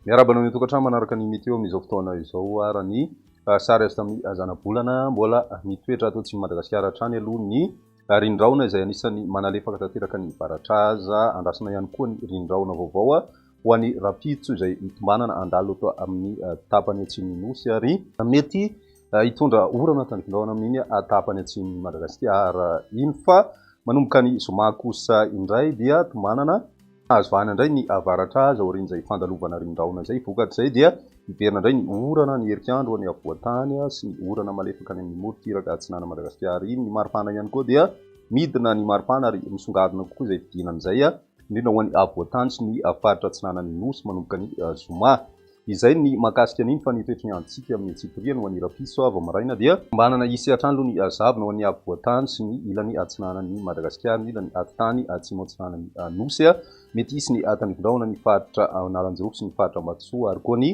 Miarahaba anao any an-tokantrano manaraka ny Météo amin'izao fotoana izao ary ny sary azo tamin'ny zanabolana mbola mitoetra ato atsimon'i Madagasikara hatrany aloha ny rindraona izay anisan'ny manalefaka tanteraka ny varatraza. Andrasana ihany koa ny rindraona vaovao ho an'ny rahampitso izay mitombanana handalo eto amin'ny tapany atsimon'ny Nosy ary mety hitondra orana tandrifindrahona amin'iny tapany atsimon'i Madagasikara iny fa manomboka ny zoma kosa indray dia tombanana Azo vahana indray ny avaratra azy aorian'izay fandalovana rindrahona izay. Vokatr'izay dia hiverina indray ny orana ny herikandro any afovoan-tany sy ny orana malefaka any amin'ny morontsiraka atsinanan'i Madagasikara iny. Ny maripana ihany koa dia midina ny maripana ary misongadina kokoa izay fidinana izay, indrindra ho an'ny afovoan-tany sy ny faritra atsinanan'ny Nosy manomboka ny zoma. Izay ny mahakasika an'iny fa ny toetry ny androntsika amin'ny antsipiriany ho an'ny rapiso vao maraina dia tombanana hisy hatrany aloha ny zavona ho an'ny afovoan-tany sy ny ilany atsinanan'i Madagasikara, ny ilany atitany atsimo atsinanan'ny Nosy. Mety hisy ny tandrifindrahona ny faritra Analanjirofo sy ny faritra Ambatosoa ary koa ny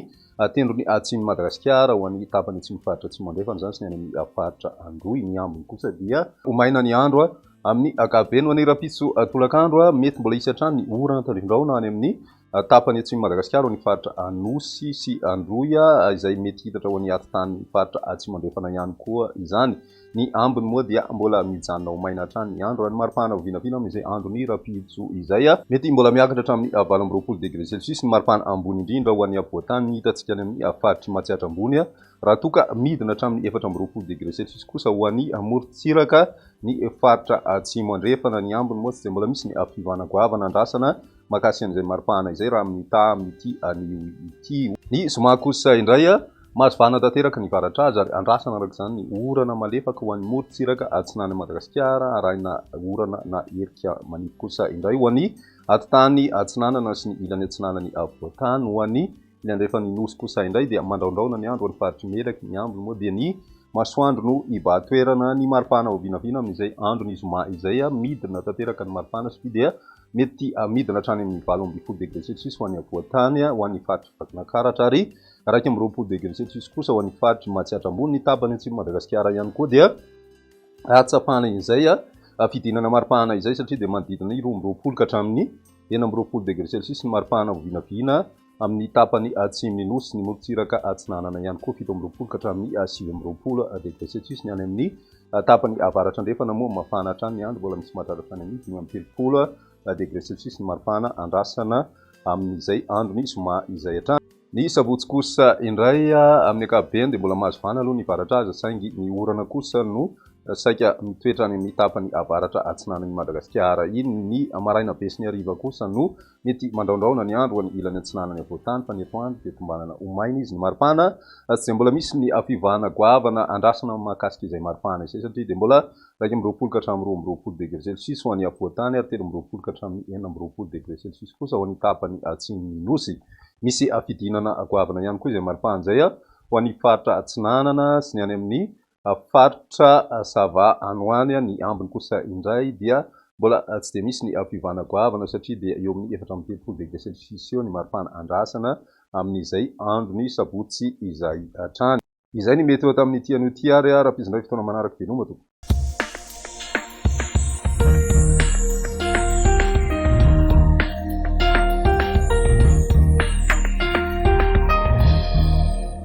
tendrony atsimon'i Madagasikara ho an'ny tapany atsimon'ny faritra Atsimo Andrefana izany sy ny any amin'ny faritra Androy. Ny ambiny kosa dia ho maina ny andro amin'ny ankapobeny ho an'ny rahampitso tolakandro. Mety mbola hisy hatrany ny orana tandrifindrahona any amin'ny Tapany atsimon'i Madagasikara ao ny faritra Anosy sy Androy izay mety hitatra ho an'ny atitan'ny faritra Atsimo Andrefana ihany koa izany. Ny ambiny moa dia mbola mijanona ho maina hatrany ny andro raha ny maripana ho vinavina amin'izay andron'ny rahampitso izay. Mety mbola miakatra hatramin'ny 28 degré celsius ny maripana ambony indrindra ho an'ny afovoan-tany ny hitantsika any amin'ny faritr'i Matsiatra Ambony raha toa ka midina hatramin'ny 24 degré celsius kosa ho an'ny morontsiraka ny faritra Atsimo Andrefana. Ny ambiny moa tsy dia mbola misy ny fiovana goavana andrasana Mahakasika an'izay maripana izay raha mitaha amin'ity anio ity. Ny zoma kosa indray, mahazo vahana tanteraka ny varatraza ary andrasana araka izany ny orana malefaka ho an'ny morontsiraka atsinanan'i Madagasikara, arahina orana na erika manify kosa indray ho an'ny atitany atsinanana sy ny ilany atsinanan'ny afovoan-tany. Ho an'ny Ny andrefan'ny Nosy kosa indray dia mandraondraona ny andro any faritr'i Melaky, ny ambiny moa dia ny masoandro no hibahan-toerana. Ny maripana ho vinavina amin'izay andron'ny zoma izay, midina tanteraka ny maripana satria dia mety midina hatrany amin'ny 18 degré celsius ho an'ny afovoan-tany, ho an'ny faritr'i Vakinankaratra ary 21 degré celsius kosa ho an'ny faritr'i Matsiatra Ambony. Ny tapany atsimon'i Madagasikara ihany koa dia ahatsapana izay fidinana maripana izay satria dia manodidina ny 22 ka hatramin'ny 26 degré celsius ny maripana ho vinavina. Amin'ny tapany atsimon'ny Nosy, ny morontsiraka atsinanana ihany koa 27 ka hatramin'ny 29 degré celsius. Ny any amin'ny tapany avaratra andrefana moa mafana hatrany ny andro, mbola misy mahatratra hatrany amin'ny 35 degré celsius ny maripana andrasana amin'izay andron'ny zoma izay hatrany. Ny sabotsy kosa indray amin'ny ankapobeny dia mbola mahazo vahana aloha ny varatra aza saingy ny orana kosa no saika mitoetra any amin'ny tapany avaratra atsinanan'i Madagasikara iny. Ny maraina be sy ny hariva kosa no Mety mandraondraona ny andro any ilany atsinanany afovoan-tany fa ny atoandro dia tombanana ho maina izy. Ny maripana, tsy dia mbola misy ny fiovana goavana andrasana mahakasika izay maripana izay satria dia mbola 21 ka hatramin'ny 22 degré celsius ho an'ny afovoan-tany ary 23 ka hatramin'ny 26 degré celsius kosa ho an'ny tapany atsimon'ny Nosy. Misy fidinana goavana ihany koa izay maripana izay ho an'ny faritra atsinanana sy ny any amin'ny Faritra Sava any ho any, ny ambiny kosa indray dia mbola tsy dia misy ny fiovana goavana satria dia eo amin'ny 34 degré celsius eo ny maripana andrasana amin'izay andron'ny sabotsy izay hatrany. Izay ny mety ho tamin'ity anio ity ary rahampitso indray fotoana manaraka veloma tompoko.